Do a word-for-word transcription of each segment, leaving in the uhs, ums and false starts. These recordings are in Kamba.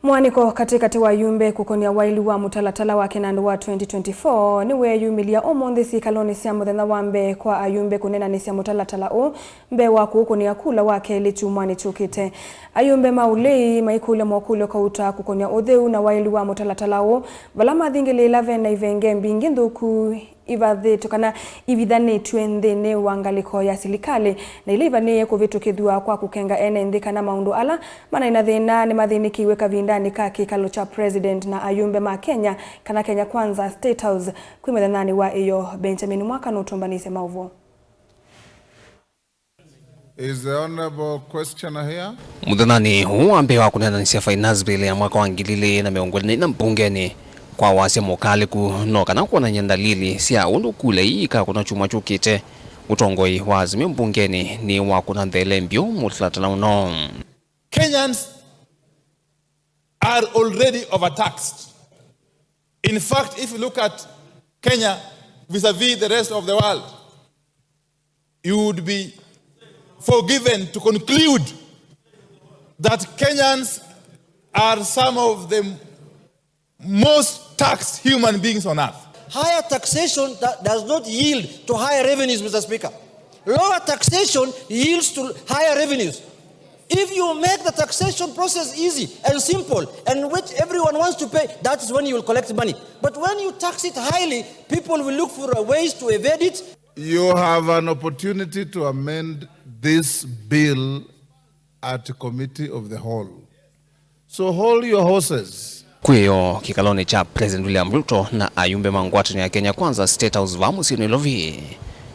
Mũanĩko katĩkatĩ wa ayumbe kũkonia waĩlu wa mũtalatala wa kĩnandũ wa twenty twenty-four nĩweeyumĩlya ũmũnthĩ syĩkalonĩ sya mũthenya wa mbee kwa ayumbe kũnenanĩsya mũtalatala ũũ mbee wa kũũkũnĩa kula wa kelĩ kyumwanĩ kyũkĩte. Ayumbe ma ũlei maikũlya mokũlyo kauta kũkonia ũtheu na waĩlu wa mũtalatala ũũ, vala mathingĩlĩĩla ve na ivenge mbingĩ nthũku ivathĩtwe kana ivithanĩtw'e nthĩnĩ wa ngalĩko ya silikalĩ, na ila ivanĩĩe kũvĩtũkĩthw'a kwa kũkenga ene nthĩ kana maũndũ ala manaĩ na thĩna nĩmathĩnĩkĩiwe kavindanĩ ka kĩkalo kya President na ayumbe ma Kenya kana Kenya Kwanza State House. Kwĩ mũthenyanĩ wa ĩyo, Benjamin Mwaka nũtũmbanĩsye maũvoo. Is the honorable questioner here? Mũthenyanĩ ũũ wa mbee wa kũneenanĩsya Finance Bill ya mwaka wa ngili ilĩ na mĩongo ĩlĩ na inya mbungenĩ kwa wasya mũkalĩku no kana kwonany'a ndalili sya ũndũ kula ii ikakũna kyumwa kyũkĩte, ũtongoi wa Azimio mbungenĩ nĩ wakũna nthele mbyũ mũtalatala ũno. Kenyans are already overtaxed. In fact, if you look at Kenya vis-a-vis the rest of the world, you would be forgiven to conclude that Kenyans are some of the most taxed human beings on earth. Higher taxation do- does not yield to higher revenues, Mister Speaker. Lower taxation yields to higher revenues. If you make the taxation process easy and simple, and which everyone wants to pay, that is when you will collect money. But when you tax it highly, people will look for a ways to evade it. You have an opportunity to amend this bill at committee of the whole. So hold your horses. Kwĩyo kĩkalonĩ kya President William Ruto na ayumbe ma ngwatanĩo ya Kenya Kwanza State House vaa mũsyĩ Nairobi,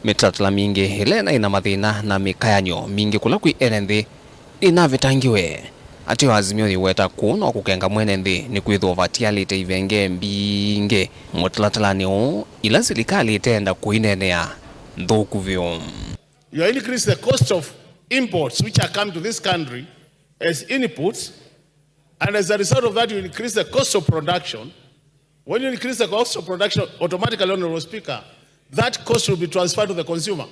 mĩtalatala mingĩ ĩla ĩnaĩ na mathĩna na mĩkayanĩo mingĩ kũla kwĩ ene nthĩ nĩnavetangiwe. Ateo Azimio yĩweta kũũ no kũkenga mwene nthĩ nĩkwĩthĩwa vatialĩte ivenge mbingĩ mũtalatalanĩ ũũ ila silikalĩ ĩteenda kũineenea nthũku vyũ. You increase the cost of imports which are coming to this country as inputs, and as a result of that, you increase the cost of production. When you increase the cost of production, automatically, Honorable Speaker, that cost will be transferred to the consumer.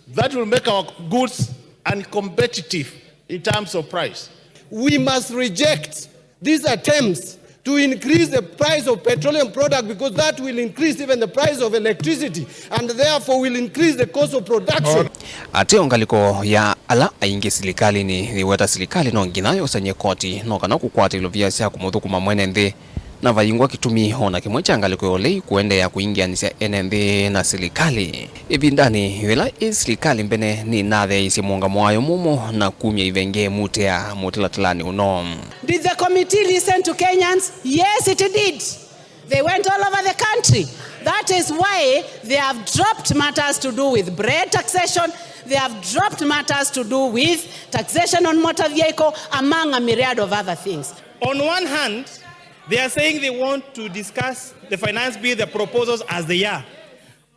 That will make our goods uncompetitive in terms of price. We must reject these attempts to increase the price of petroleum product, because that will increase even the price of electricity and therefore will increase the cost of production. Ateo ngalĩko ya ala aingĩ silikalĩnĩ yĩweta silikalĩ no nginya yosany'e koti no kana kũkwata ilovia sya kũmũthũkũma mwene nthĩ, na vayingwa kĩtumi o na kĩmwe kya ngalĩko ya ũlei kũendeea kũingĩanĩsya ene nthĩ na silikalĩ. Ĩvindanĩ yĩla ĩ silikalĩ mbene nĩnatheeisye mũũngamo wayo mũmũ na kumya ivenge mutea mũtalatalanĩ ũno. Did the committee listen to Kenyans? Yes, it did. They went all over the country. That is why they have dropped matters to do with bread taxation. They have dropped matters to do with taxation on motor vehicle, among a myriad of other things. On one hand, they are saying they want to discuss the finance bill, the proposals as they are.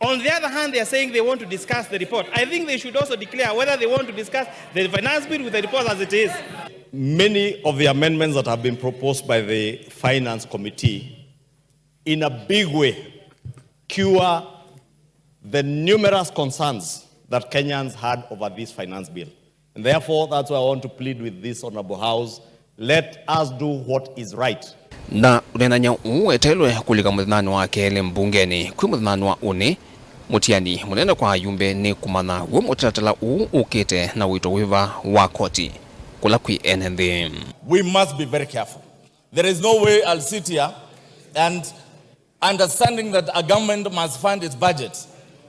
On the other hand, they are saying they want to discuss the report. I think they should also declare whether they want to discuss the finance bill with the report as it is. Many of the amendments that have been proposed by the Finance Committee in a big way cure the numerous concerns that Kenyans had over this finance bill. And therefore, that's why I want to plead with this honorable House, let us do what is right. Na ũneenany'a ũũ weteelwe kũlika mũthenyanĩ wa kelĩ mbungenĩ. Kwĩ mũthenyanĩ wa ũnĩ, mũtiani mũnene kwa ayumbe nĩ kũmanya w'o mũtalatala ũũ ũkĩte na ũito wĩva wa koti kũla kwĩ ene nthĩ. We must be very careful. There is no way I'll sit here and understanding that a government must fund its budget,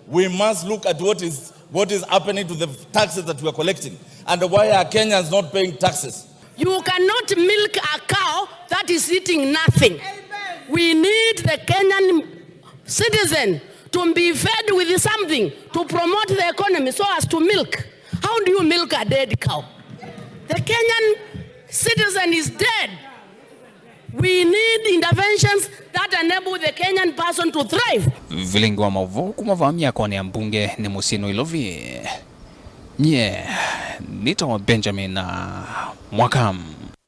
we must look at what is, what is happening to the taxes that we are collecting and why are Kenyans not paying taxes. You cannot milk a cow that is eating nothing. We need the Kenyan citizen to be fed with something to promote the economy so as to milk. How do you milk a dead cow? The Kenyan citizen is dead. We need interventions that enable the Kenyan person to thrive. Vilingi wa maũvoo kuma vaa myakonĩ ya mbunge nĩ mũsyĩ Nairobi. Nyie nĩtawa Benjamin Mwaka.